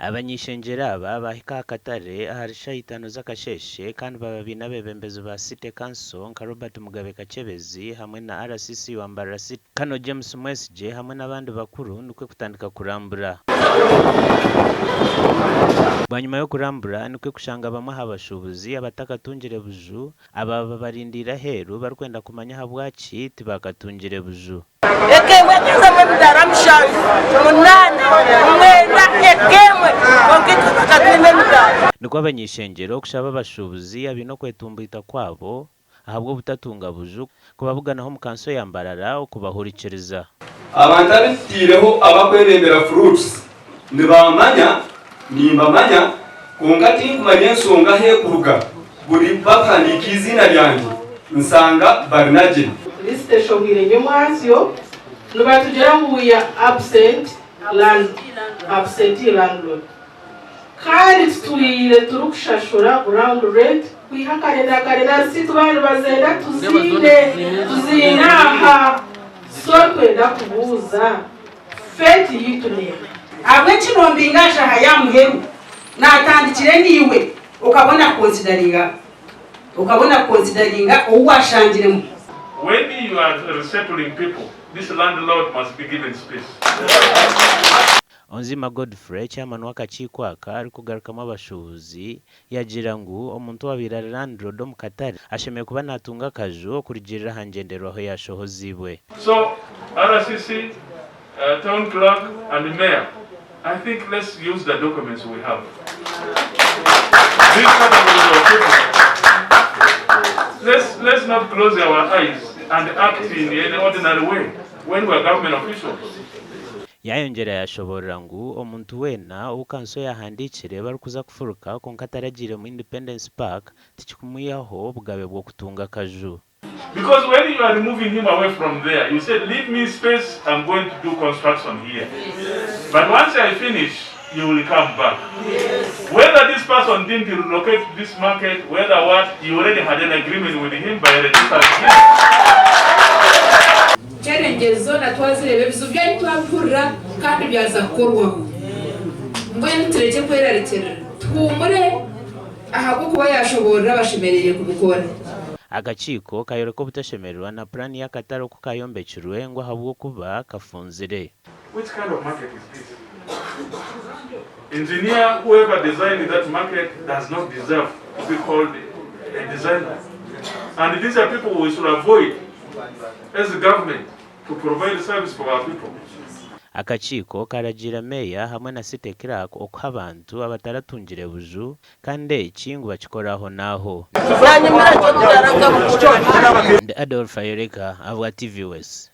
Abany'ishengyero aba baahika aha katare ahari shaaha itaano z'akasheeshe kandi baaba baine abeebembezi ba City Council nka Robert Mugabe Kakyebezi hamwe na RCC wa Mbarara City, Colonel James Mwesigye hamwe n'abandi bakuru nikwo kutandika kurambura. Bwanyima y'okurambura nikwo kushanga bamwe aha bashuubuzi abatakatungire buju abaaba babarindiire aheeru barikwenda kumanya ahabwaki tibaakatungire buju. Eka emwe ekazamu emidaara mushanju, munaana, mwenda, eka emwe, kwonka itwe bakatwima emidaara. Nikwo abany'ishengyero kushaba abashuubuzi abaine okwetumbiita kwabo ahabw'obutatunga buju kubabuganaho omu kanso ya Mbarara okubahurikiriza. Abantu abu tutaireho abakwebembera Fruits nibamanya, nimbamanya, kwonka tinkumanya enshonga ahu erikuruga. Buri bakuhandiika eiziina ryangye nshanga bari nagye. Lisiti eshohwire nyomwazyo nibatugira ngu we are absent land absentee landlord kandi tutwire turikushashura ground rent kwiha kare na kare na risiiti baaba nibazenda tuziine tuziine aha so twenda kubuuza fate yaitu neeha? Ahabw'enki nombinga aha shaaha ya muheru? Naatandikire naiwe okabona kukonsidaringa okabona kukonsidaringa ou waashangiremu. When you are resettling people, this landlord must be given space. Onzima Godfrey, chairman w'akakiiko aka arikugarukamu abashuubuzi, yagira ngu omuntu owabaire ari landlord omu katare ashemereire kuba natunga akaju okurugiirira aha ngyenderwaho eyashohoziibwe. So RCC, Town Clerk and Mayor, I think let's use the documents we have. These categories of people, let's, let's not close our eyes and act in any ordinary way when we are government officials. Yaayongyera yaashoboorora ngu omuntu weena ou kanso yaahandiikire barikuza kufuruka kwonka ataragiire mu Independence Park tikikumwihaho obugabe bw'okutunga akaju. Because when you are removing him away from there, you said leave me space, I'm going to do construction here. But once I finish, you will come back. Whether this person didn't relocate to this market, whether what, you already had an agreement with him by registering him. Challenges zoona twazireeba, ebizibu byanyu twabihurira kandi byaza kukorwaho. Mbwenu turekye kwerarikirira, tuhuumure ahabw'okuba yaashoboorora abashemereire kubikora. Akakiiko kayoreka obutashemererwa na puraani y'akatare oku kayombekirwe ngu ahabw'okuba kafunzire. Which kind of market is this? Engineer whoever designed that market does not deserve to be called a designer. And these are people we should avoid as government to provide service for our people. Akakiiko karagiira Meeya hamwe na City Clerk okuha abantu abataratungire buju kandi eki ngu bakikore aho n'aho. Ndi Adolf Ayoreka ahabwa TVS.